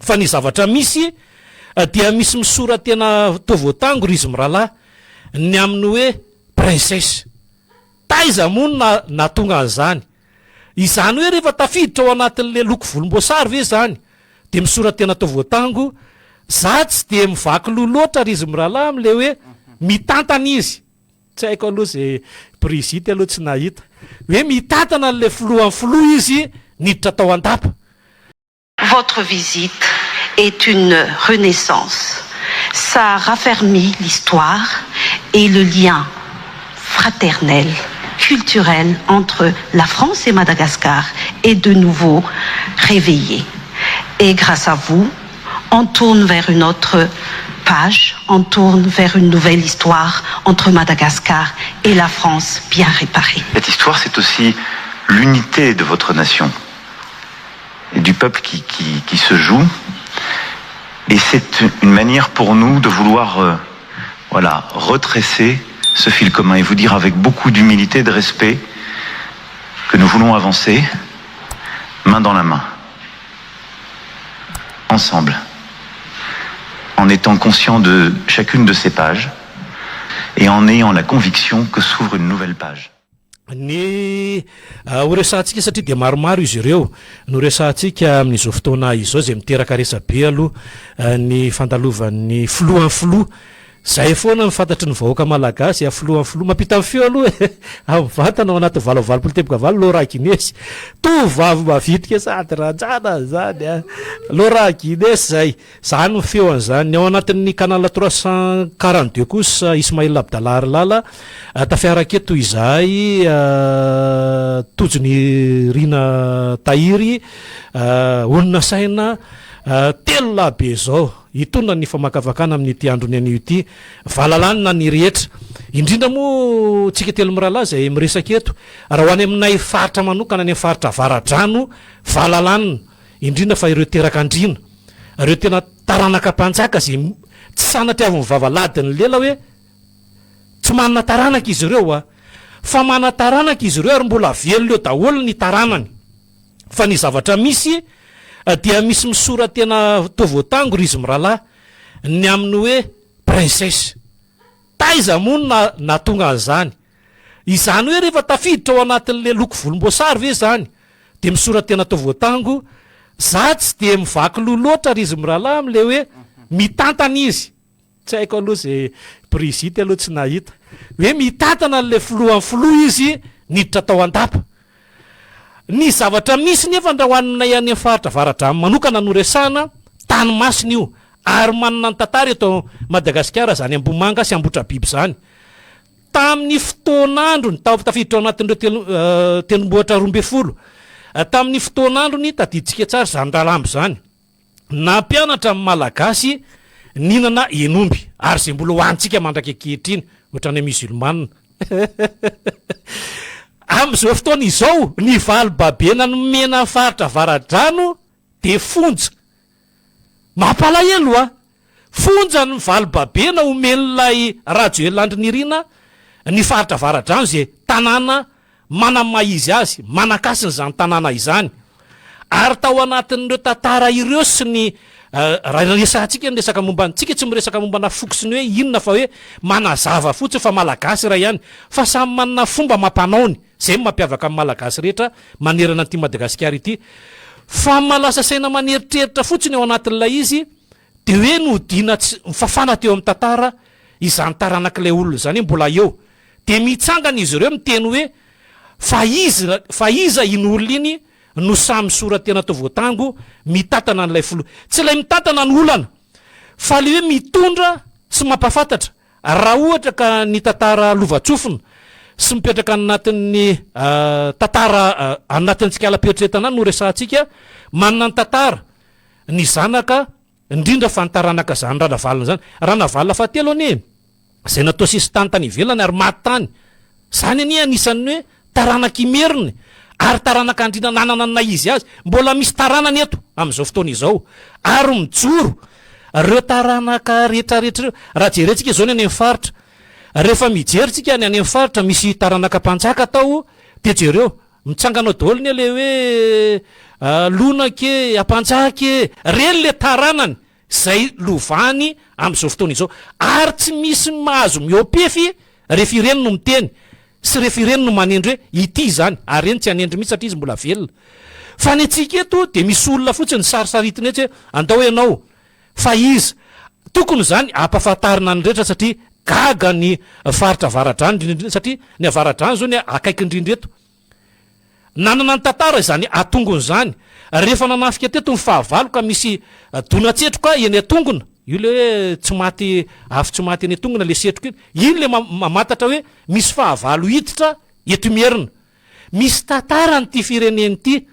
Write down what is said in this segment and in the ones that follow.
Fa ny zavatra misy dia misy misora-tena toa voatango ry izy mirahalahy ny amin'ny hoe princesse. Taiza moa no nahatonga an'izany? Izany hoe rehefa tafiditra ao anatin'ilay loko volomboasary ve izany dia misora-tena toa voatango? Za tsy dia mivaky loha loatra ry izy mirahalahy amin'ilay hoe mitantana izy. Tsy haiko aloha izay Brigitte aloha tsy nahita. Hoe mitantana an'ilay filohan'ny filoha izy niditra tao an-dapa. Votre visite est une renaissance. Ça raffermit l'histoire et le lien fraternel, culturel entre la France et Madagascar est de nouveau réveillé. Et grâce à vous, on tourne vers une autre page, on tourne vers une nouvelle histoire entre Madagascar et la France bien réparée. Cette histoire, c'est aussi l'unité de votre nation et du peuple qui, qui, qui se joue. Et c'est une manière pour nous de vouloir euh, voilà, retresser ce fil commun et vous dire avec beaucoup d'humilité et de respect que nous voulons avancer main dans la main, ensemble, en étant conscient de chacune de ces pages et en ayant la conviction que s'ouvre une nouvelle page. Ny ho resahantsika satria dia maromaro izy ireo no resahantsika amin'izao fotoana izao izay miteraka resabe aloha ny fandalovan'ny filohan'ny filoha. Izay foana no fantatry ny vahoaka malagasy, filohan'ny filoha. Mampita ny feo aloha e! Amin'ny vatana ao anatin'ny 88.8 Laura Guinness. Tovovavy mavitrika sady ranjana izany a! Laura Guinness izay. Zany ny feo an'izany. Ny ao anatin'ny canal 342 kosa Ismail Abdallah Harilala, tafiaraka eto izahay Tojo ny Rina Tahiry, olona saina telo lahy be izao hitondra ny famakafakana amin'ity andron'ny anio ity. Valalanina ny rehetra. Indrindra moa tsika telo mirahalahy izay miresaka eto. Raha ho any aminay faritra manokana any amin'ny faritra Avaradrano, valalanina. Indrindra fa ireo teraka andriana. Ireo tena taranaka mpanjaka izay tsy sanatria avy mivava ladin'ny lela hoe tsy manana taranaka izy ireo a! Fa manan-taranaka izy ireo ary mbola velona eo daholo ny taranany. Fa ny zavatra misy dia misy misora-tena toa voatango ry izy mirahalahy ny amin'ny hoe princesse. Taiza moa no nahatonga an'izany? Izany hoe rehefa tafiditra ao anatin'ilay loko volomboasary ve izany dia misora-tena toa voatango? Za tsy dia mivaky loha loatra ry izy mirahalahy amin'ilay hoe mitantana izy. Tsy haiko aloha izay Brigitte aloha tsy nahita. Hoe mitantana an'ilay filohan'ny filoha izy niditra tao an-dapa. Ny zavatra misy nefa raha ho anay any amin'ny faritra Avaradrano manokana no resahana, tany masina io ary manana ny tantara eto Madagasikara izany Ambohimanga sy Ambohitrabiby izany. Tamin'ny fotoan'androny, tafiditra ao anatin'ireo telo, tendrombohitra 12, tamin'ny fotoan'androny, tadidintsika tsara izany Ralambo izany, nampianatra ny Malagasy nihinana hen'omby, ary izay mbola hohanintsika mandraka ankehitriny, ohatran'ny musulmana. Amin'izao fotoana izao, ny valibabena nomena ny faritra Avaradrano dia fonja. Mampalahelo a! Fonja ny valibabena omen'ilay Rajoelina Andry Nirina ny faritra Avaradrano izay tanàna manana maha izy azy, manan-kasina izany tanàna izany. Ary tao anatin'ireo tantara ireo sy ny raha resahantsika ny resaka momba ny, tsika tsy miresaka mombana foko sy ny hoe inona fa hoe manazava fotsiny fa Malagasy iray ihany fa samy manana fomba amam-panaony. Izay no mampiavaka ny Malagasy rehetra manerana an'ity Madagasikara ity. Fa mahalasa saina maneritreritra fotsiny ao anatin'ilay izy dia hoe nodiana tsy nifafana teo amin'ny tantara izany taranak'ilay olona izany hoe mbola eo. Dia mitsangana izy ireo miteny hoe fa iza fa iza iny olona iny no samy misora-tena tao voatango mitantana an'ilay filoha. Tsy ilay mitantana no olana fa ilay hoe mitondra sy mampahafantatra. Raha ohatra ka ny tantara lovantsofina sy mipetraka anatin'ny tantara anatin'ny tsikalam-pieritreretana no resahantsika, manana ny tantara ny zanaka, indrindra fa ny taranaka izany Ranavalona izany. Ranavalona fahatelo anie izay natao sesitany tany ivelany ary maty tany. Izany anie anisan'ny hoe taranak'Imerina ary taranak'Andriana nanana ny naha izy azy. Mbola misy taranany eto amin'izao fotoana izao ary mijoro ireo taranaka rehetrarehetra ireo. Raha jerentsika izao ny any amin'ny faritra, rehefa mijery tsika ny any amin'ny faritra misy taranaka mpanjaka tao dia jereo. Mitsangana ao daholo anie le hoe lonaka e, ampanjaka e, reny le taranany izay lovany amin'izao fotoana izao. Ary tsy misy mahazo mihoa-pefy rehefa ireny no miteny sy rehefa ireny no manendry hoe ity izany, ary ireny tsy hanendry mihitsy satria izy mbola velona. Fa ny antsika eto dia misy olona fotsiny sarisaritina etsy hoe andao ianao Fa iza? Tokony izany ampahafantarina ny rehetra satria gaga ny faritra avaradrano indrindra indrindra satria ny avaradrano izao ny akaiky indrindra eto. Nanana ny tantara izany atongony izany. Rehefa nanafika teto ny fahavalo ka misy dona-tsetroka eny atongona, io le hoe tsy maty afo tsy maty eny atongona le setroka iny, iny le mamantatra hoe misy fahavalo hiditra eto Imerina. Misy tantarany ity firenena ity.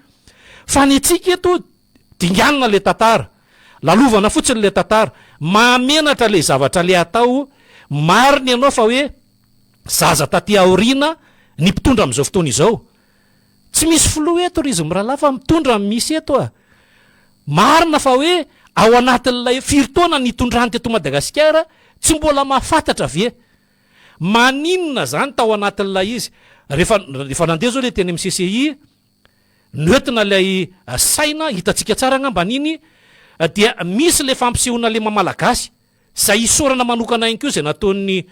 Fa ny antsika eto Dinganina le tantara. Lalovana fotsiny le tantara. Mahamenatra le zavatra le atao, marina ianao fa hoe zaza taty aoriana ny mpitondra amin'izao fotoana izao. Tsy misy filoha eto ry izy mirahalahy fa mitondra ny misy eto a. Marina fa hoe ao anatin'ilay firy taona nitondrany teto Madagasikara tsy mbola mahafantatra ve? Maninona zany tao anatin'ilay izy rehefa rehefa nandeha zao le teny amin'ny CCI, Noentina ilay saina, hitantsika tsara angamba an'iny, dia misy ilay fampisehoana ilay maha Malagasy, izay isaorana manokana ihany koa izay nataon'ny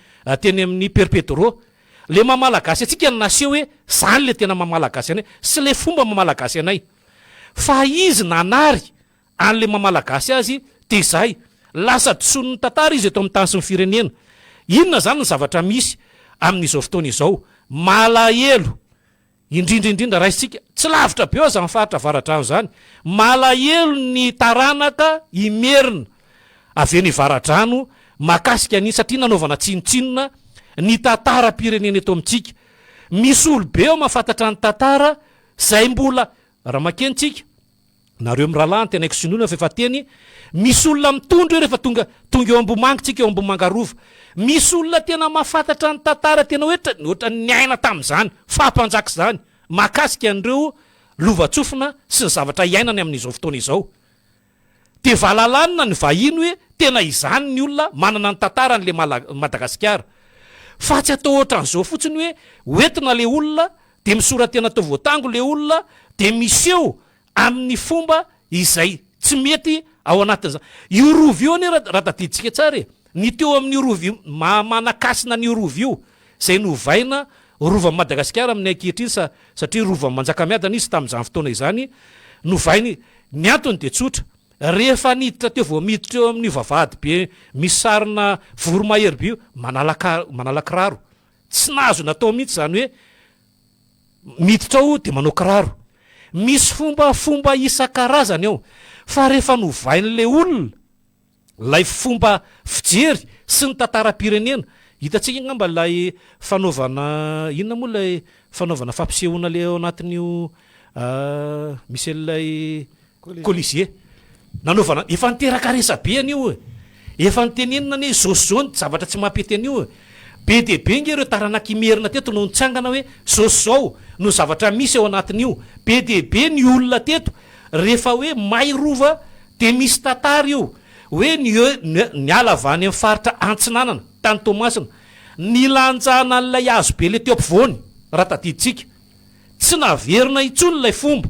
teny amin'ny Père Pedro. Ilay maha Malagasy antsika no naseho hoe izany ilay tena maha Malagasy anay, sy ilay fomba maha Malagasy anay. Fa izy nanary an'ilay maha Malagasy azy dia izay. Lasa disoin'ny tantara izy eto amin'ny tany sy ny firenena. Inona izany ny zavatra misy amin'izao fotoana izao? Malahelo! Indrindra indrindra raisintsika, tsy lavitra be eo izany faritra Avaradrano izany, malahelo ny taranaka Imerina avy eny Ivaradrano mahakasika an'iny satria nanaovana tsinontsinona ny tantaram-pirenena eto amintsika. Misy olobe ao mahafantatra ny tantara izay mbola, raha makeny tsika, Nareo mirahalahy antenaiko sy inoana fa efa teny misy olona mitondra io rehefa tonga tonga eo Ambohimanga tsika eo Ambohimanga Rova misy olona tena mahafantatra ny tantara tena hoe ohatran'ny niaina tamin'izany faha-mpanjaka izany mahakasika an'ireo lovantsofina sy ny zavatra iainany amin'izao fotoana izao dia valalanina ny vahiny hoe tena izany ny olona manana ny tantarany le Madagasikara fa tsy atao ohatran'izao fotsiny hoe hoentina le olona Dia misora-tena atao voatango le olona dia miseho amin'ny fomba izay tsy mety ao anatin'izany. Io rova io anie raha tadidintsika tsara e, ny teo amin'io rova io, maha manan-kasina an'io rova io, izay novaina rovan'i Madagasikara amin'ny ankehitriny sa satria rovan'i Manjakamiadana izy tamin'izany fotoana izany, novainy, ny antony dia tsotra, rehefa niditra teo vao miditra eo amin'io vavahady be misy sarina voromahery be io, manala manala kiraro. Tsy nahazo natao mihitsy izany hoe miditra ao dia manao kiraro. Misy fombafomba isan-karazany ao. Fa rehefa novain'ilay olona ilay fomba fijery sy ny tantaram-pirenena, hitantsika angamba ilay fanaovana, inona moa ilay fanaovana fampisehoana ilay ao anatin'io misy an'ilay Colisée. Nanaovana, efa niteraka resa-be an'io e. Efa nitenenina anie izao sy izao ny zavatra tsy mampety an'io e. Be dia be nge ireo taranak'Imerina teto no nitsangana hoe izao sy izao no zavatra misy ao anatin'io. Be dia be ny olona teto rehefa hoe may rova dia misy tantara io hoe ny niala avy any amin'ny faritra Antsinanana, tany Toamasina, nilanjana an'ilay hazo be ilay teo ampovoany, raha tadidintsika. Tsy naverina intsony ilay fomba.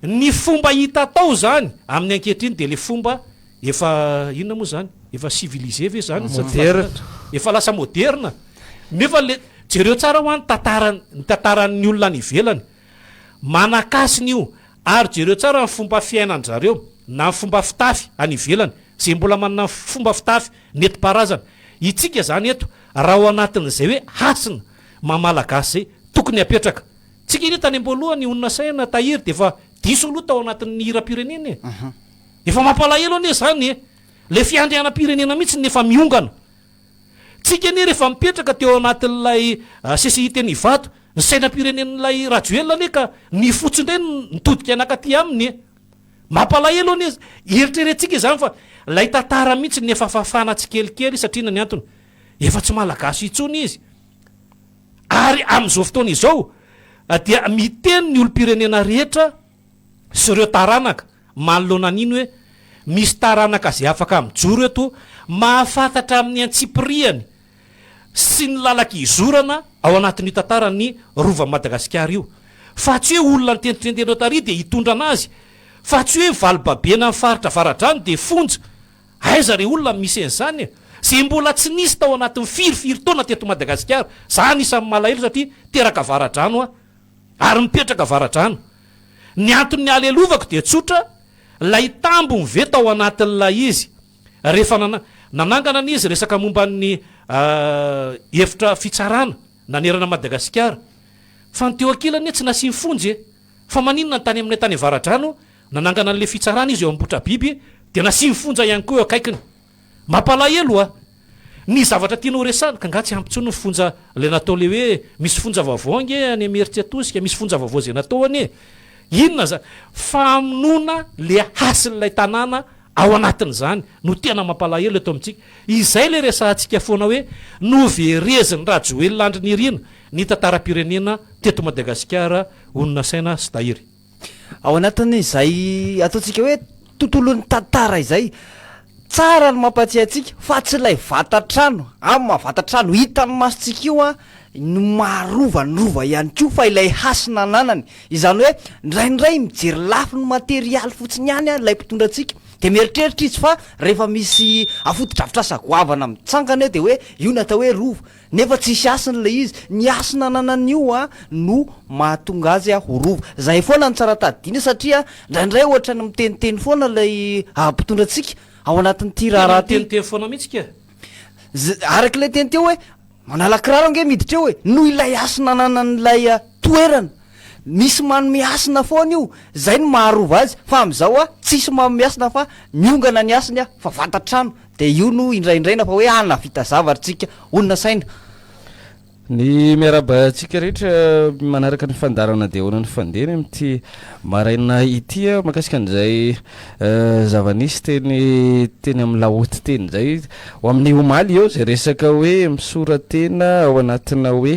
Ny fomba hita atao izany amin'ny ankehitriny dia ilay fomba efa inona moa izany? Efa civilisé ve izany? Moderne. Efa lasa moderne. Nefa le jereo tsara hoa ny tantara ny tantaran'ny olona any ivelany. Manakasina io ary jereo tsara ny fomba fiainan-dry zareo na ny fomba fitafy any ivelany izay mbola manana ny fomba fitafy nentim-paharazana. Itsika izany eto raha ao anatin'izay hoe hasina maha malagasy izay tokony hapetraka. Tsika anie tany am-boalohany honina saina tahiry dia efa diso aloha tao anatin'ny hiram-pirenena e. Efa mampalahelo anie izany e. Ilay fiandrianam-pirenena mihitsy no efa miongana. Tsika anie rehefa mipetraka teo anatin'ilay CCI teny Ivato, ny sainam-pirenen'ilay Rajoelina anie ka ny fotsy indray no nitodika nankaty aminy e. Mampalahelo anie, eritreretintsika izany fa ilay tantara mihitsy no efa fafana tsikelikely satria inona ny antony? Efa tsy Malagasy intsony izy. Ary amin'izao fotoana izao dia miteny ny olom-pirenena rehetra sy ireo taranaka manoloana an'iny hoe misy taranaka izay afaka mijoro eto mahafantatra amin'ny antsipirihany sy ny lalan-kizorana ao anatin'io tantaran'ny Rovan'i Madagasikara io. Fa tsy hoe olona nitendritendrenao tary dia hitondra anazy. Fa tsy hoe valibabena ny faritra avaradrano dia fonja. Aiza re olona no misy an'izany e? Izay mbola tsy nisy tao anatin'ny firy firy taona teto Madagasikara. Za anisan'ny malahelo satria teraka avaradrano aho. Ary mipetraka avaradrano. Ny anton'ny halelovako dia tsotra, ilay tambiny ve tao anatin'ilay izy rehefa nanangana anie izy resaka momba ny efitra fitsarana nanerana Madagasikara. Fa ny teo ankilany anie tsy nasiany fonja e! Fa maninona ny tany aminay tany avaradrano nanangana an'ilay fitsarana izy eo Ambohitrabiby dia nasiany fonja ihany koa eo akaikiny. Mampalahelo a! Ny zavatra tianao resahina, ka nga tsy ampy intsony ny fonja ilay natao ilay hoe misy fonja vaovao ange any Imerintsiatosika, misy fonja vaovao izay natao anie. Inona zany? Famonoana le hasin'ilay tanàna ao anatin'izany no tena mampalahelo eto amintsika. Izay ilay resahantsika foana hoe noverezin'i Rajoelina Andry Nirina ny tantaram-pirenena teto Madagasikara honina saina sy tahiry. Ao anatin'izay ataontsika hoe tontolon'ny tantara izay, tsara ny mampatsiahy antsika fa tsy ilay vatan-trano, amin'ny maha vatan-trano hitan'ny masontsika io an, no maha rova ny rova ihany koa fa ilay hasina ananany. Izany hoe indraindray mijery lafiny materialy fotsiny ihany ilay mpitondra antsika dia mieritreritra izy fa rehefa misy fotodrafitrasa goavana mitsangana eo dia hoe io no atao hoe rova. Nefa tsisy hasiny ilay izy. Ny hasina ananan'io a no mahatonga azy ho rova. Zay foana no tsara tadidiana satria indraindray ohatran'ny miteniteny foana ilay mpitondra antsika ao anatin'ity Tena raharaha ity. miteniteny foana mihitsy ka. Z- araka ilay teny teo hoe manala kiraro ange miditra eo e, noho ilay hasina ananan'ilay toerana. Misy manome hasina foana io, zay no maha rova azy. Fa amin'izao a tsisy manome hasina fa miongana ny hasiny a, fa vatan-trano. Dia io no indraindraina fa hoe hanavita zavatra tsika olona saina. Ny miarahaba antsika rehetra manaraka ny fandaharana dia ahoana ny fandehany amin'ity maraina ity mahakasika an'izay zava-nisy teny teny amin'ny la haute teny izay ho amin'ny omaly eo izay resaka hoe misora-tena ao anatina hoe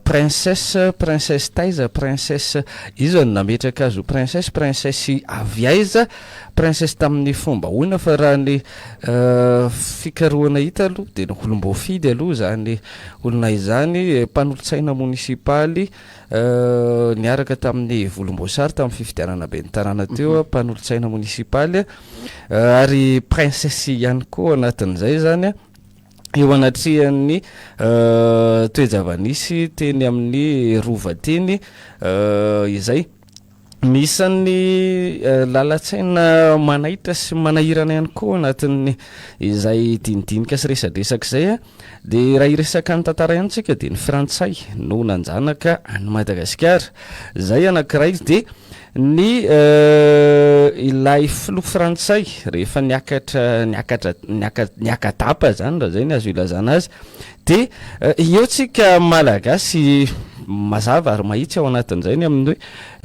princesse princesse taiza princesse iza no nametraka azy ho princesse princesse avy aiza Princesse tamin'ny fomba ahoana fa raha ny fikarohana hita aloha dia ny olom-boafidy aloha izany olona izany mpanolotsaina monisipaly niaraka tamin'ny volomboasary tamin'ny fifidianana ben'ny tanàna teo mpanolotsaina monisipaly ary princesse ihany koa anatin'izay izany eo anatrehan'ny toe-java-nisy teny amin'ny rova teny izay Ny isan'ny lalan-tsaina manaitra sy manahirana ihany koa anatin'ny izay dinidinika sy resadresaka izay dia raha hiresaka ny tantara ihany tsika dia ny frantsay no nanjanaka an'i Madagasikara. Izay anankiray dia ny ilay filoha frantsay rehefa niakatra niakatra niaka-dapa izany raha izay ny azo ilazana azy Dia eo tsika Malagasy mazava ary mahitsy ao anatin'izay ny amin'ny hoe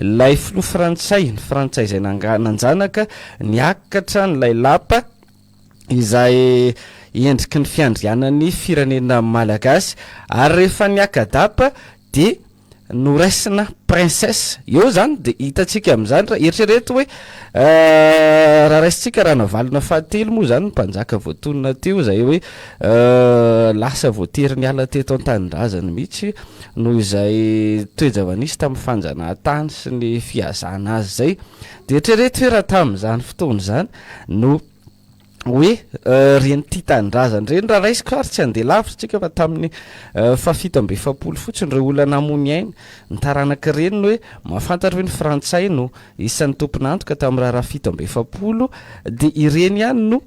ilay filoha frantsay, ny frantsay izay nanjanaka niakatra an'ilay lapa izay endriky ny fiandrianan'ny firenena malagasy ary rehefa niaka-dapa dia noraisina princesse, eo zany de hitantsika amin'izany raha eritrereto hoe raha raisintsika Ranavalona fahatelo moa zany ny mpanjaka voatonona teo izay hoe lasa voatery niala teto an-tanindrazany mihitsy noho izay toe-java-nisy tamin'ny fanjanahantany sy ny fihazana azy izay, de eritrereto hoe raha tamin'izany fotoana izany no hoe reny tia tanindrazana ireny raha raisiko ary tsy handeha lavitra tsika fa tamin'ny faha 47 fotsiny ireo olona namoy aina ny taranaka ireny ny hoe mahafantatra hoe ny frantsay no isan'ny tompon'antoka tamin'ny raharaha 47 dia ireny ihany no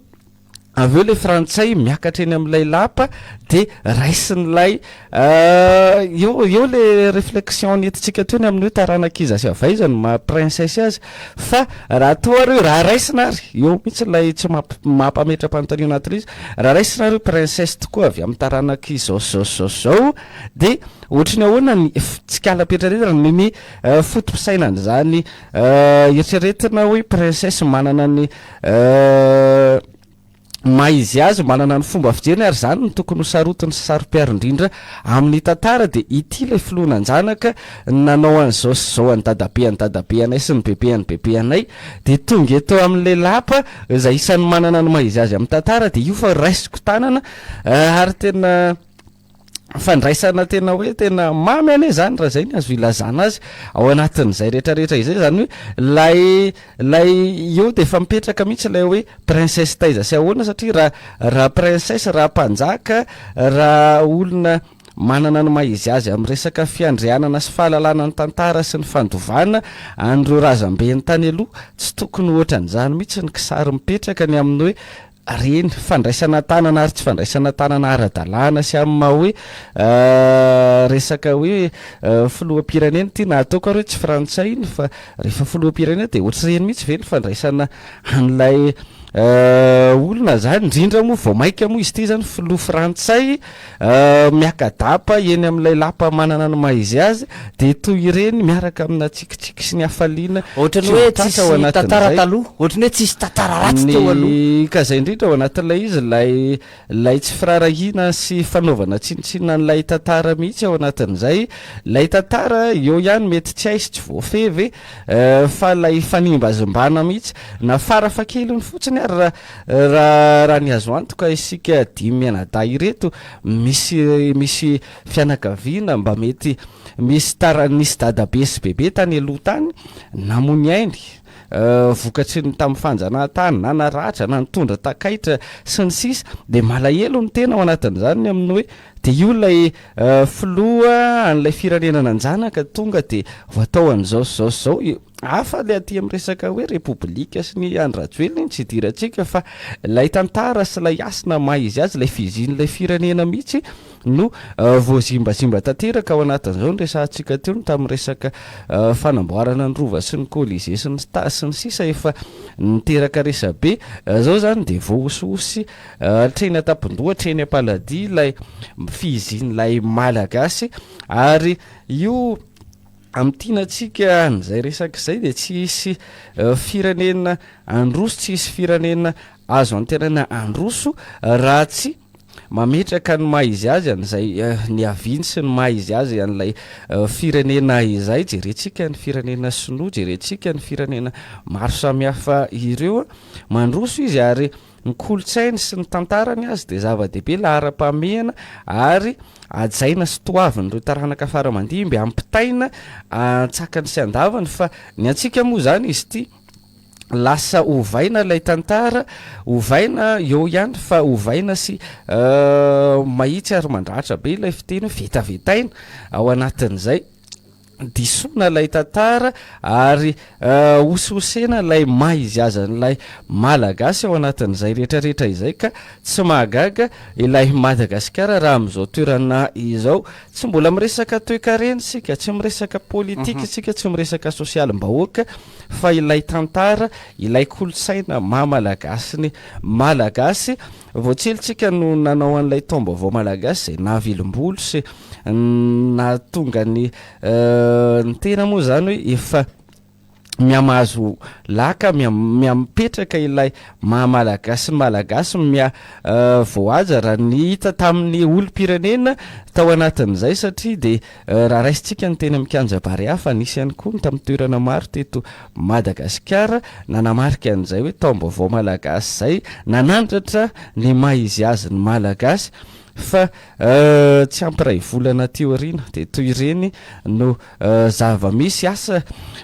avy eo ilay frantsay miakatra eny amin'ilay lapa dia raisin'ilay Eo eo le réflexion nentintsika teo ny amin'ny hoe taranak'iza sy avy aiza no maha princesse azy fa raha toa ary hoe raha raisina ary eo mihitsy ilay tsy mampametra-panontaniana anatin'ilay izy raha raisina ary hoe princesse tokoa avy amin'ny taranak'izao sy izao sy izao sy izao dia ohatry ny ahoana ny tsikalam-pieritreretana ny ny foto-pisainan'izany eritreretina hoe princesse manana ny maha izy azy, manana ny fomba fijeriny ary izany no tokony ho sarotiny sy saro-piaro indrindra amin'ny tantara dia ity ilay filoha nanjanaka nanao an'izao sy izao an'i dadabe an'i dadabe anay sy ny bebe an'i bebe anay dia tonga eto amin'ilay lapa izay isan'ny manana ny maha izy azy amin'ny tantara dia io fa raisiko tanana ary tena. Fandraisana tena hoe tena mamy anie zany raha zay ny azo ilazana azy ao anatin'izay rehetrarehetra izay, zany hoe lay lay eo de efa mipetraka mihitsy ilay hoe princesse taiza sy ahoana satria raha raha princesse, raha mpanjaka, raha olona manana ny maha izy azy amin'ny resaka fiandrianana sy fahalalana ny tantara sy ny fandovana an'ireo razambeny tany aloha, tsy tokony ho ohatran'izany mihitsy ny kisary mipetraka ny amin'ny hoe Reny, fandraisana an-tanana ary tsy fandraisana an-tanana ara-dalàna sy amin'ny maha hoe resaka hoe filoham-pirenena ity na ataoko ary hoe tsy frantsay iny fa rehefa filoham-pirenena dia ohatr'ireny mihitsy ve ny fandraisana an'ilay olona zany, indrindra moa vao maika moa izy ity zany filoha frantsay miaka-dapa eny amin'ilay lapa manana ny maha izy azy dia toy ireny miaraka amina tsikitsiky sy ny hafaliana Ohatran'ny hoe tsy ho tsisy tratra ao tantara anatin'izay. taloha, ohatran'ny hoe tsisy tantara ratsy teo aloha. Ny ka izay indrindra ao anatin'ilay izy ilay ilay tsy firaharahiana sy fanaovana tsinontsinona an'ilay tantara mihitsy ao anatin'izay. Ilay tantara eo ihany mety tsy hay sy tsy voafehy ve fa ilay fanimbazimbana mihitsy na farafahakeliny fotsiny ary raha raha raha ny azo antoka isika dimy mianadahy ireto misy misy fianakaviana mba mety Misy tara nisy dadabe sy bebe tany aloha tany namoy ny ainy vokatry ny tamin'ny fanjanahantany na naratra na nitondra takaitra sy ny sisa dia malahelo ny tena ao anatin'izany ny amin'ny hoe dia io ilay filoha an'ilay firenena nanjanaka tonga dia ho atao an'izao sy izao sy izao. Hafa ilay aty amin'ny resaka hoe repoblika sy ny Andry Rajoelina iny tsy idirantsika fa ilay tantara sy ilay hasina maha izy azy, ilay fizian'ilay firenena mihitsy no voazimbazimba tanteraka ao anatin'izao no resahantsika teo ny tamin'ny resaka fanamboarana ny rova sy ny colisée sy ny sy ny sisa efa niteraka resabe. Izao izany dia voahosihosy hatreny an-tampon-doha hatreny am-paladia ilay fizian'ilay Malagasy ary io Amintiana antsika an'izay resaka izay dia tsy hisy firenena handroso, tsy hisy firenena azo antenaina handroso raha tsy mametraka ny maha izy azy an'izay niaviany sy ny maha izy azy an'ilay firenena izay. Jerentsika ny firenena sinoa, jerentsika ny firenena maro samihafa ireo, mandroso izy ary Ny kolontsainy sy ny tantarany azy dia zava-dehibe, laharam-pahamehana ary hajaina sy toavin'ireo taranaka fara aman-dimby, ampitaina an-tsakany sy an-davany fa ny antsika moa izany izy ity lasa ovaina ilay tantara, ovaina eo ihany fa ovaina sy mahitsy ary mandratra be ilay fiteny hoe vetavetaina ao anatin'izay. Disoana ilay tantara ary hosihosena ilay maha izy azy an'ilay Malagasy ao anatin'izay rehetra rehetra izay ka tsy mahagaga ilay Madagasikara raha amin'izao toerana izao. Tsy mbola miresaka toekarena isika, tsy miresaka politika isika, tsy miresaka sosialim-bahoaka fa ilay tantara, ilay kolontsaina maha Malagasy ny Malagasy. Vao tsy ela isika no nanao an'ilay taom-baovao Malagasy izay nahavelom-bolo sy Nahatonga ny ny tena moa izany hoe efa mihamahazo laka, mihamipetraka ilay maha Malagasy ny Malagasy, miha voahaja raha ny hita tamin'ny olom-pirenena tao anatin'izay satria dia raha raisintsika ny teny amin'ny kianja Barea fa nisy ihany koa ny tamin'ny toerana maro teto Madagasikara nanamarika an'izay hoe taom-baovao Malagasy izay nanandratra ny maha izy azy ny Malagasy fa Tsy ampy iray volana aty aoriana dia toy ireny no zava-misy. Asa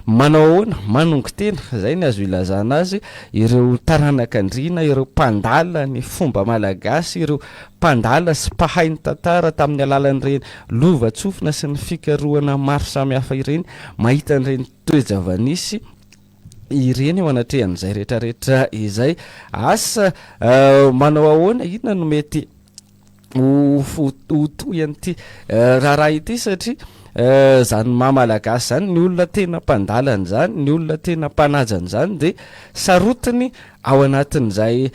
manao ahoana? Manongo tena, izay ny azo ilazana azy, ireo taranak'andriana, ireo mpandala ny fomba malagasy, ireo mpandala sy mpahay ny tantara tamin'ny alalan'ireny lovantsofina sy ny fikarohana maro samihafa ireny, mahita an'ireny toe-java-nisy ireny eo anatrehan'izay rehetrarehetra izay. Asa manao ahoana? Inona no mety ho ho tohy an'ity raharaha ity satria zany maha malagasy zany ny olona tena mpandala an'izany, ny olona tena mpanaja an'izany dia sarotiny ao anatin'izay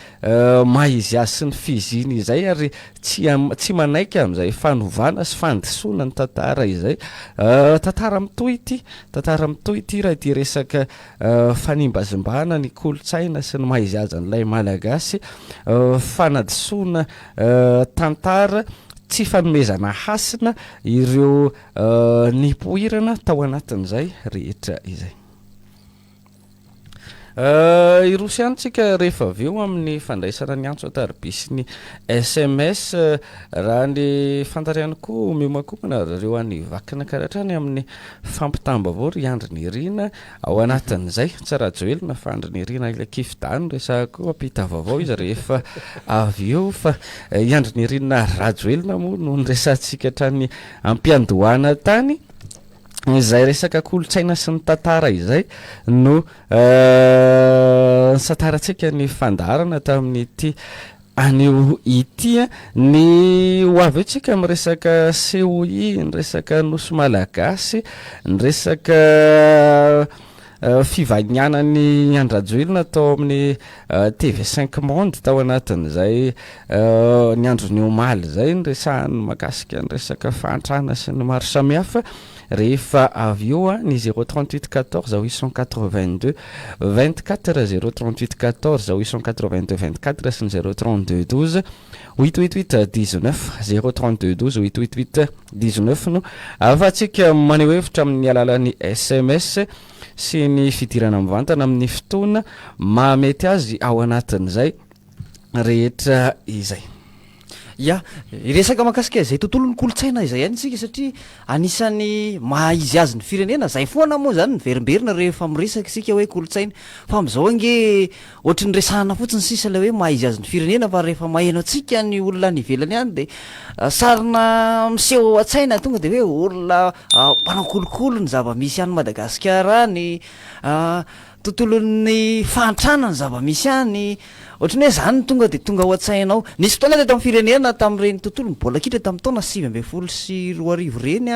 maha izy azy sy ny fiziny izay ary tsy tsy manaiky amin'izay fanovana sy fandisoana ny tantara izay. Tantara mitohy ity, tantara mitohy ity raha ity resaka fanimbazimbana ny kolontsaina sy ny maha izy azy an'ilay Malagasy, fanadisoana tantara, tsy fanomezana hasina ireo nipoirana tao anatin'izay rehetra izay. Hiroso ihany tsika rehefa avy eo amin'ny fandraisana ny antso an-tariby sy ny sms. Raha ny fantatra ihany koa, miomankomana ry zareo any Vakinankaratra any amin'ny fampitam-baovao ry Andry Nirina. Ao anatin'izay, tsy Rajoelina fa Andry Nirina ilay kifda no resahako eo, hampita vaovao izy rehefa avy eo. Fa i Andry Nirina Rajoelina moa no niresahantsika hatrany am-piandohana tany. Izay resaka kolontsaina sy ny tantara izay no nisantarantsika ny fandaharana tamin'ity anio ity. Ny ho avy eo tsika miresaka COI, ny resaka Nosy Malagasy, ny resaka fivahinianan'i Andry Rajoelina tao amin'ny TV cinq Monde tao anatin'izay ny andron'ny omaly izay niresahany mahakasika ny resaka fahantrana sy ny maro samihafa. Rehefa avy eo ny zéro trente huit quatorze huit cent quatre vingt deux vingt quatre, zéro trente huit quatorze huit cent quatre vingt deux vingt quatre sy ny zéro trente deux douze huit huit huit dix neuf, zéro trente deux douze huit huit huit dix neuf no ahafahantsika maneho hevitra amin'ny alalan'ny sms sy ny fidirana mivantana amin'ny fotoana mahamety azy ao anatin'izay rehetra izay. Ya, hiresaka mahakasika izay tontolon'ny kolontsaina izay ihany isika satria anisan'ny maha izy azy ny firenena, izay foana moa izany miverimberina rehefa miresaka isika hoe kolontsaina, fa amin'izao ange Ohatry ny resahana fotsiny sisa ilay hoe maha izy azy ny firenena fa rehefa maheno antsika ny olona any ivelany any dia sarina miseho ao an-tsaina tonga dia hoe olona mpanao kolikoly ny zava-misy any Madagasikara any, tontolon'ny fahantrana ny zava-misy any, ohatry ny hoe izany no tonga dia tonga ao an-tsainao. Nisy fotoana teto amin'ny firenena tamin'ireny tontolon'ny baolina kitra tamin'ny taona 2019 ireny,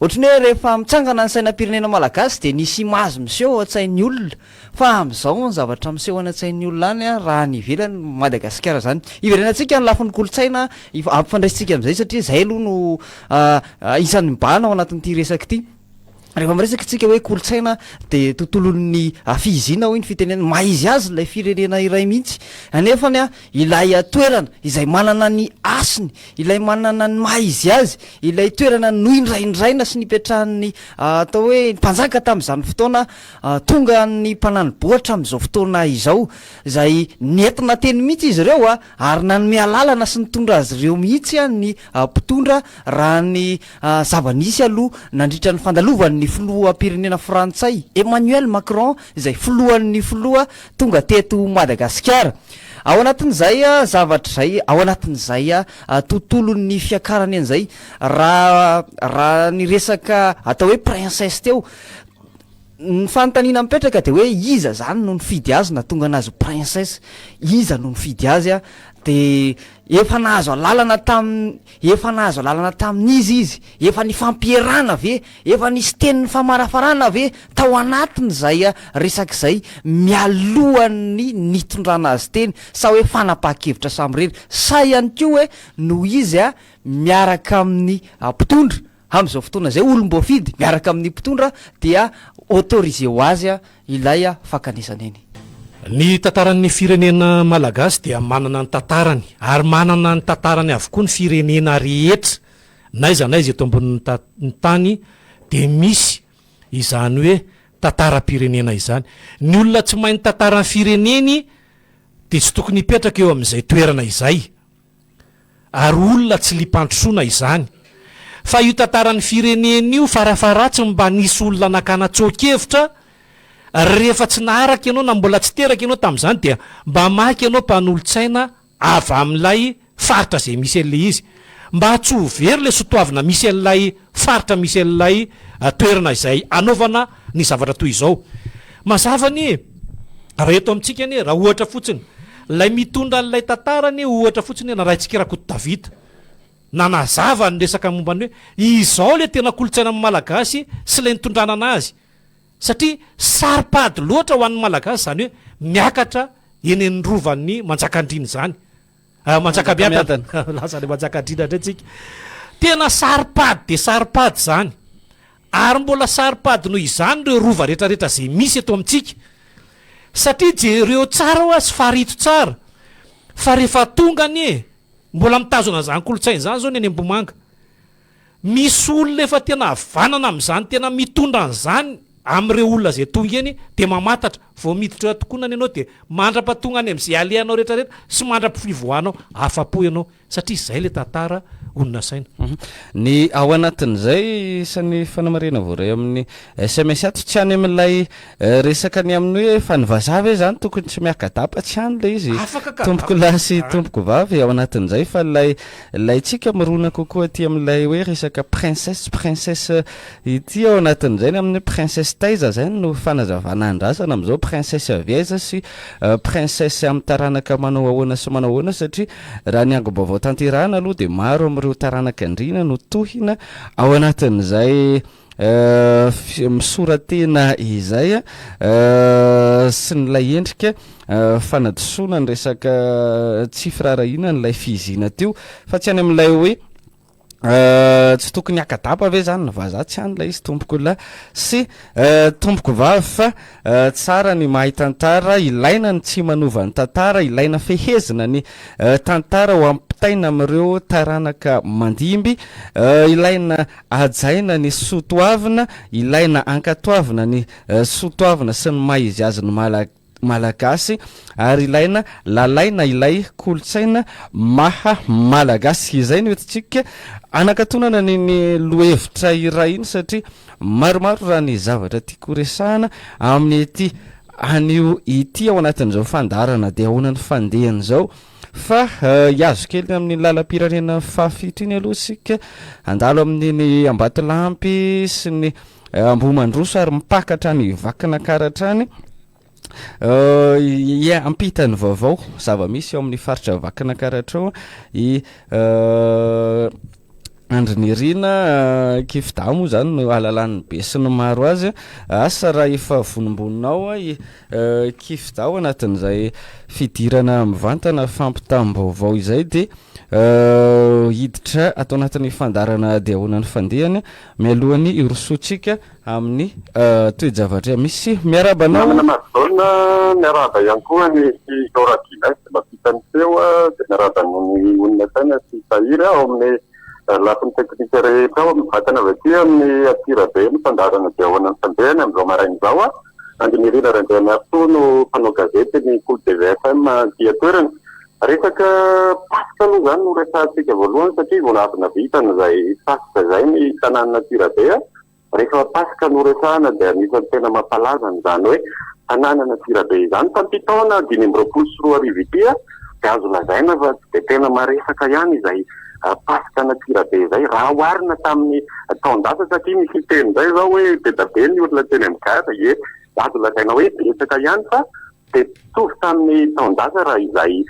ohatry ny hoe rehefa mitsangana ny sainam-pirenena malagasy dia nisy image miseho ao an-tsain'ny olona. Fa amin'izao ny zavatra miseho any an-tsain'ny olona any raha any ivelany Madagasikara izany. Hiverenantsika ny lafiny kolontsaina, ampifandraisintsika amin'izay satria izay aloha no isan'ny mibahana ao anatin'ity resaka ity. Rehefa miresaka isika hoe kolontsaina dia tontolon'ny fihiziana hoy ny fitenenana, maha izy azy ilay firenena iray mihitsy. Anefany ilay toerana izay manana ny hasiny, ilay manana ny maha izy azy, ilay toerana noindraindraina sy nipetrahan'ny atao hoe mpanjaka tamin'izany fotoana Tonga ny mpanani-boa hatramin'izao fotoana izao, izay nentina teny mihitsy izy ireo ary nanome alalana sy nitondra azy ireo mihitsy ny mpitondra raha ny zava-nisy aloha nandritra ny fandalovan'ny filoham-pirenena frantsay Emmanuel Macron izay filohan'ny filoha tonga teto Madagasikara. Ao anatin'izay zavatra izay, ao anatin'izay tontolon'ny fiakarana eny izay raha raha ny resaka atao hoe princesse teo, Ny fanontaniana mipetraka dia hoe iza zany no nifidy azy na tonga anazy ho princesse? Iza no nifidy azy a? Dia efa nahazo alalana tamin' efa nahazo alalana tamin'iza izy? Efa nifampierana ve? Efa nisy teny nifamarafarana ve tao anatin'izay resaka izay mialohan'ny nitondrana azy teny sa hoe fanapahan-kevitra samirery? Sa ihany koa hoe noho izy miaraka amin'ny mpitondra Amin'izao fotoana izay olom-boafidy miaraka amin'ny mpitondra dia autorisé ho azy ilay fankanesana eny. Ny tantaran'ny firenena malagasy dia manana ny tantarany ary manana ny tantarany avokoa ny firenena rehetra n'aiza n'aiza eto ambonin'ny tany dia misy izany hoe tantaram-pirenena izany. Ny olona tsy mahay ny tantaran'ny fireneny dia tsy tokony hipetraka eo amin'izay toerana izay. Ary olona tsy liam-pandrosoana izany. Fa io tantaran'ny firenena io farafaharatsiny mba nisy olona nakana tsoa-kevitra, rehefa tsy naharaka ianao na mbola tsy teraka ianao tamin'izany dia mba maka ianao mpanolotsaina avy amin'ilay faritra izay misy an'ilay izy. Mba tsy ho very ilay sotoavina misy an'ilay faritra misy an'ilay toerana izay anaovana ny zavatra toy izao. Mazava anie raha eto amintsika anie, raha ohatra fotsiny, ilay mitondra an'ilay tantara anie ohatra fotsiny hoe narahintsika Rakoto David, nanazava ny resaka momba ny hoe izao ilay tena kolontsaina amin'ny Malagasy sy ilay nitondrana anazy. Satria saro-pady loatra ho an'ny Malagasy izany hoe miakatra eny amin'ny rovan'ny Manjakandriana izany. Ah, Manjakamiadana. Lasa any Manjakandriana indray tsika. Tena saro-pady dia saro-pady izany. Ary mbola saro-pady noho izany ireo rova rehetrarehetra izay misy eto amintsika. Satria jereo tsara hoa sy farito tsara fa rehefa tonga anie, mbola mitazona an'izany kolontsaina izany izao ny any Ambohimanga. Misy olona efa tena havanana amin'izany, tena mitondra an'izany amin'ireo olona izay tonga eny dia mamantatra. Vao miditra eo an-tokonana ianao dia mandra-pahatonga any amin'izay alehanao rehetra rehetra sy mandra-pivoahanao, afa-po ianao satria izay ilay tantara honina saina. Ny ao anatin'izay, isan'ny fanamarihana voaray amin'ny sms ato, tsy any amin'ilay resaka ny amin'ny hoe fa ny vazaha ve izany tokony tsy miaka-dapa, tsy any ilay izy Afaka ka, tompoko lahy sy tompoko vavy ao anatin'izay fa ilay ilay tsika mirona kokoa aty amin'ilay hoe resaka princesse, princesse Ity ao anatin'izay ny amin'ny princesse taiza izay no fanazavana andrasana amin'izao, princesse avy aiza sy princesse amin'ny taranaka manao ahoana sy manao ahoana satria raha ny angom-baovao tanterahana aloha dia maro amin'ireo taranak'andriana no tohina ao anatin'izay misora-tena izay sy ny ilay endrika fanadisoana ny resaka tsy firaharahiana an'ilay fihiziana teo fa tsy any amin'ilay hoe Tsy tokony haka-dapa ve zany ny vazaha? Tsy any ilay izy tompoko lahy sy tompoko vavy fa tsara ny mahay tantara, ilaina ny tsy manova ny tantara, ilaina fehezina ny tantara ho ampitaina amin'ireo taranaka mandimby, ilaina hajaina ny soa toavina, ilaina ankatoavina ny soa toavina sy ny maha izy azy ny Malagasy. Malagasy ary ilaina lalaina ilay kolontsaina maha Malagasy. Izay no entintsika anakatonana an'iny lohevitra iray iny satria maromaro raha ny zavatra tiako horesahana amin'ity anio ity ao anatin'izao fandaharana dia ahoana ny fandehany izao fa hihazo kely amin'ny lalam-pirenena fahafito iny aloha isika handalo amin'iny Ambatolampy sy ny Ambohimandroso ary mipaka hatrany Vakinankaratra hatrany. Hiampita ny vaovao zava-misy ao amin'ny faritra Vakinankaratra ao i Andry Nirina Kifda moa izany no ahalalan'ny be sy ny maro azy. Asa raha efa vonombonona ao i Kifda ao anatin'izay fidirana mivantana fampitam-baovao izay dia hiditra ato anatin'ny fandaharana dia ahoana ny fandehany. Mialohan'ny hirosoantsika amin'ny toe-javatra misy. Miarahaba anao. Namana Maridona, miarahaba ihany koa an'i Laura Guinness mampita ny feo dia miarahaba an'i Onina Saina sy Tahiry ao amin'ny lafiny teknika rehetra ao. Mivantana avy aty amin'ny Antsirabe ny fandaharana dia ahoana ny fandehany amin'izao maraina izao. Andrinirina Randrianarisoa no mpanao gazety ny Kolo TV FM aty an-toerana. Resaka Paska aloha izany no resahantsika voalohany satria vao avy navita an'izay Paska izay ny tanànan'Antsirabe. Rehefa Paska no resahana dia anisan'ny tena mampalaza an'izany hoe tanànan'Antsirabe izany. Tamin'ity taona 2025 ity dia azo lazaina fa tsy dia tena maresaka ihany izay Paska an'Antsirabe izay raha oharina tamin'ny taon-dasa satria misy hiteny indray izao hoe be dia be ny olona teny amin'ny gara. Ie, azo lazaina hoe betsaka ihany fa Dia mitovy tamin'ny taon-dasa raha izay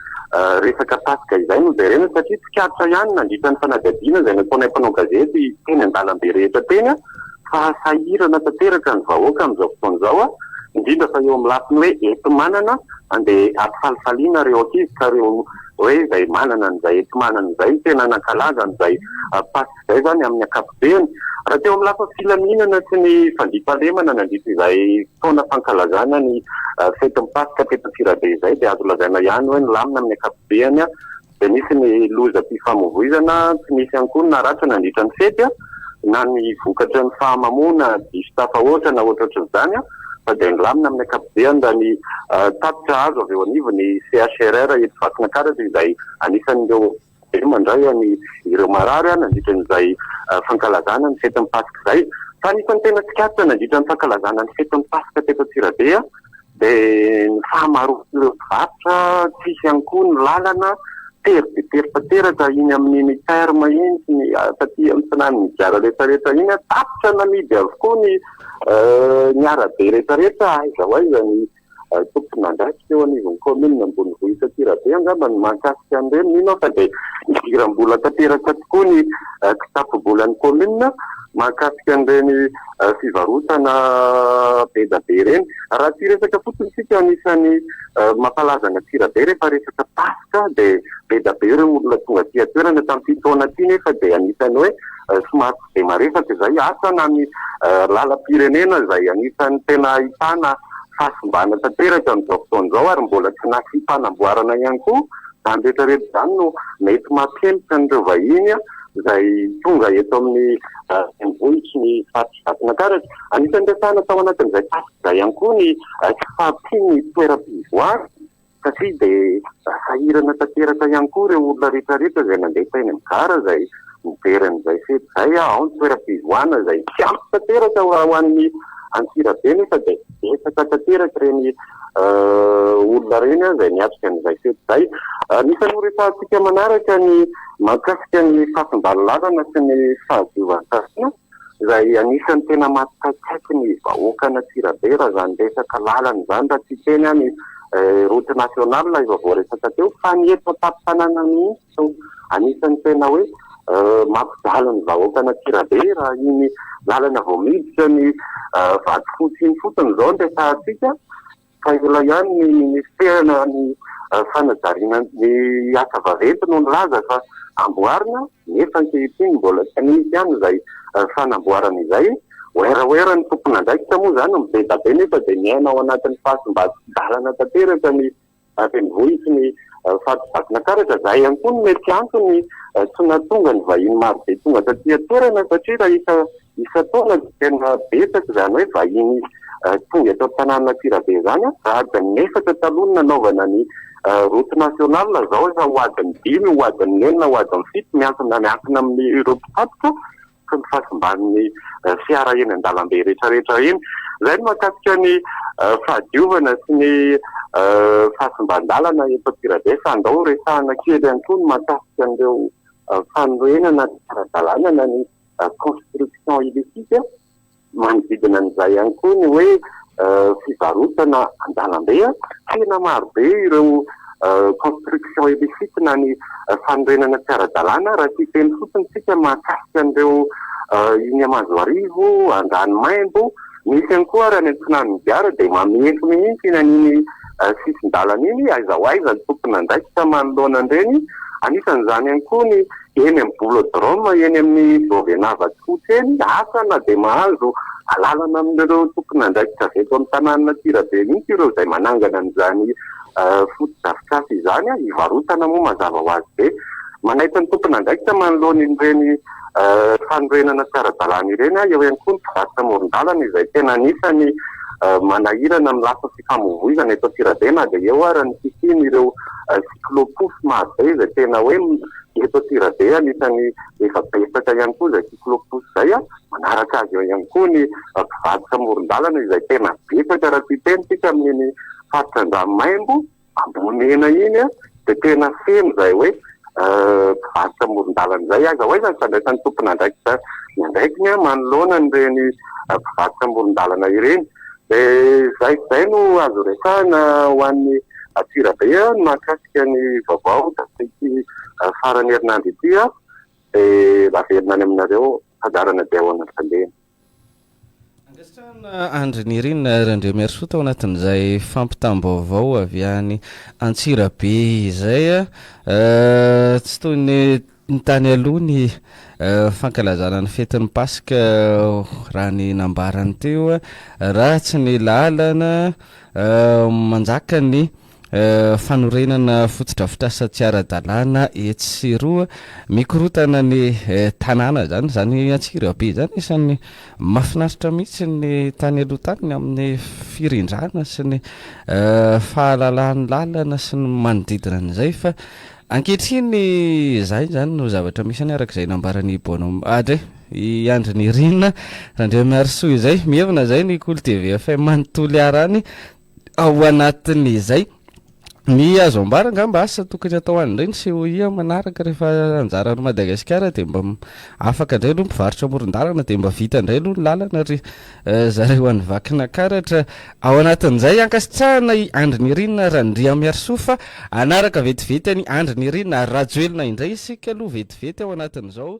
resaka Paska izay no jerena satria tsikaritra ihany nandritra ny fanadihadiana izay nataonay mpanao gazety teny an-dalambe rehetra teny fa sahirana tanteraka ny vahoaka amin'izao fotoana izao indrindra fa eo amin'ny lafiny hoe enti-manana andeha hampifalifaliana ireo ankizy ka ireo hoe izay manana an'izay enti-manana izay no tena nankalaza an'izay Paska Izay izany amin'ny ankapobeny. Raha teo amin'ny lafiny filaminana sy ny fandriampahalemana nandritra izay fotoana fankalazana ny fetin'ny Paska teto Antsirabe izay dia azo lazaina ihany hoe nilamina amin'ny ankapobeny. Dia nisy ny lozam-pifamoivoizana, tsy nisy ihany koa ny naratra nandritra ny fety na ny vokatry ny fahamamoana diso tafahoatra na ohatrohatran'izany fa dia nilamina amin'ny ankapobeny raha ny tatitra azo avy eo anivon'ny CHRR eto Vakinankaratra izay anisan'ireo Dia mandray an' ireo marary nandritra izay fankalazana ny fetin'ny Paska izay. Fa anisan'ny tena tsikaritra nandritra ny fankalazana ny fetin'ny Paska teto Antsirabe dia ny fahamaroan'ireo mpivarotra, tsisy ihany koa ny lalana, tery dia tery tanteraka iny amin'iny terme iny sy ny taty amin'ny tsinan'ny gara rehetra rehetra iny. Tapitra namidy avokoa ny ny arabe rehetra rehetra, aiza ho aiza ny Tompon'andraikitra eo anivon'ny kaominina ambonivohitra Antsirabe angamba no mahakasika an'ireny, mino aho fa dia nidiram-bola tanteraka tokoa ny kitapom-bolan'ny kaominina mahakasika an'ireny fivarotana be dia be ireny. Raha tsy hiresaka fotsiny isika, anisan'ny mampalaza an'Antsirabe rehefa resaka Paska dia be dia be ireo olona tonga aty an-toerana, tamin'ity taona ity nefa dia anisan'ny hoe somary tsy dia maresaka izay, asa na ny lalam-pirenena izay anisan'ny tena ahitana fahasimbana tanteraka amin'izao fotoana izao ary mbola tsy nasiam-panamboarana ihany koa, izany rehetra rehetra izany no mety mampihemotra an'ireo vahiny. izay tonga eto amin'ny renivohitry ny faritr'i Vakinankaratra. Anisan'ny resahina tao anatin'izay tatitra izay ihany koa ny tsy fahampian'ny toeram-pivoahana satria dia sahirana tanteraka ihany koa ireo olona rehetra rehetra izay nandeha teny amin'ny gara izay nijery an'izay fety izay. Ao ny toeram-pivoahana izay tsy ampy tanteraka ho an'ny Antsirabe nefa dia betsaka tanteraka ireny olona ireny izay niatrika an'izay fety izay. Anisan'ny horesahantsika manaraka ny mahakasika ny fahasimban'ny lalana sy ny fahadiovan-tsaina izay anisan'ny tena mampikaikaiky ny vahoakan'Antsirabe raha izany resaka lalana izany, raha tsy hiteny aho ny route nationale efa voaresaka teo fa ny eto an-tampon-tanàna mihitsy no anisan'ny tena hoe mampijaly ny vahoakan'Antsirabe raha iny lalana vao miditra ny Vatofotsy iny fotsiny izao no resahantsika. Fa ela ihany ny minisitera ny fanajariana ny asa vaventy no nilaza fa amboarina nefa ankehitriny mbola tsy nisy ihany izay fanamboarana izay. Werawera ny tompon'andraikitra moa izany mibedabe nefa dia miaina ao anatin'ny fahasimban-dalana tanteraka ny renivohitry ny faritra Vakinankaratra. Izay ihany koa no mety antony tsy nahatonga ny vahiny marobe tonga taty an-toerana satria raha isa isan-taona dia tena betsaka izany hoe vahiny tonga eto an-tanànan'Antsirabe izany. Raha adiny efatra taloha no nanaovana ny route nationale, izao efa ho adiny dimy, ho adiny enina, ho adiny fito miankina miankina amin'ireo mpitatitra. sy ny fahasimban'ny fiara eny an-dalambe rehetrarehetra eny. Izay no mahakasika ny fahadiovana sy ny fahasimban-dalana eto Antsirabe fa andao resahana kely ihany koa ny mahakasika an'ireo fanorenana tsy ara-dalàna na ny construction illicite. Manodidina an'izay ihany koa ny hoe fivarotana an-dalambe. Tena marobe ireo construction illicite na ny fanorenana tsy ara-dalàna. Raha tsy hiteny fotsiny isika mahakasika an'ireo iny Mahazoarivo, Andranomaimbo, misy ihany koa ary any Antsinanondiara dia mamefy mihitsy iny an'iny sisin-dalana iny. Aiza ho aiza ny tompon'andraikitra manoloana an'ireny. Anisan'izany ihany koa ny Eny amin'ny Boulodrome, eny amin'ny Jovena Vatofotsy eny, asa na dia mahazo alalana amin'ireo tompon'andraikitra avy eto amin'ny tanànan'Antsirabe mihitsy ireo izay manangana an'izany fotodrafitrasa izany, hivarotana moa mazava ho azy be. Manaitra ny tompon'andraikitra manoloana ireny fanorenana tsy ara-dalàna ireny, eo ihany koa ny mpivarotra amoron-dalana izay tena anisan'ny manahirana amin'ny lafiny fifamoivoizana eto Antsirabe na dia eo ara ny fisian'ireo cyclo-pousse marobe izay tena hoe eto Antsirabe anisan'ny efa betsaka ihany koa izay cyclo-pousse izay. Manaraka azy eo ihany koa ny mpivarotra amoron-dalana izay tena betsaka raha tsy hiteny isika amin'iny faritra Andranomaimbo, Ambohimena iny dia tena feno izay hoe mpivarotra amoron-dalana izay. Aiza ho aiza ny fandraisan'ny tompon'andraikitra ny andraikiny manoloana an'ireny mpivarotra amoron-dalana ireny. Dia izay izay no azo resahina ho an'ny Antsirabe ny mahakasika ny vaovao tamin'ity faran'ny herinandro ity. Dia averina any aminareo fandaharana dia ahoana ny fandehany. Ankasitrahana Andry Nirina Randriamiarisoa tao anatin'izay fampitam-baovao avy any Antsirabe izay. Tsy toy ny tany aloha ny fankalazana ny fetin'ny Paska raha ny nambarany teo, ratsy ny lalana, manjaka ny Fanorenana fotodrafitrasa tsy ara-dalàna etsy sy eroa, mikorontana ny tanàna izany, izany Antsirabe izany isan'ny mahafinaritra mihitsy ny tany aloha tany ny amin'ny firindrana sy ny fahalalahan'ny lalana sy ny manodidina an'izay fa ankehitriny izay izany no zavatra misy any araka izay nambaran'i Bonhomme Adre i Andry Nirina Randriamiarisoa izay, mihevina izay ny Kolo TV FM any Toliara any. Ao anatin'izay, ny azo ambara angamba asa tokony atao any indray ny COI manaraka rehefa anjaran'i Madagasikara dia mba afaka indray aloha mpivarotra amoron-dalana dia mba vita indray aloha ny lalana ry zareo any Vakinakaratra. Ao anatin'izay, ankasitrahana i Andry Nirina Randriamiarisoa fa hanaraka vetivety an'i Andry Nirina Rajoelina indray isika aloha vetivety ao anatin'izao.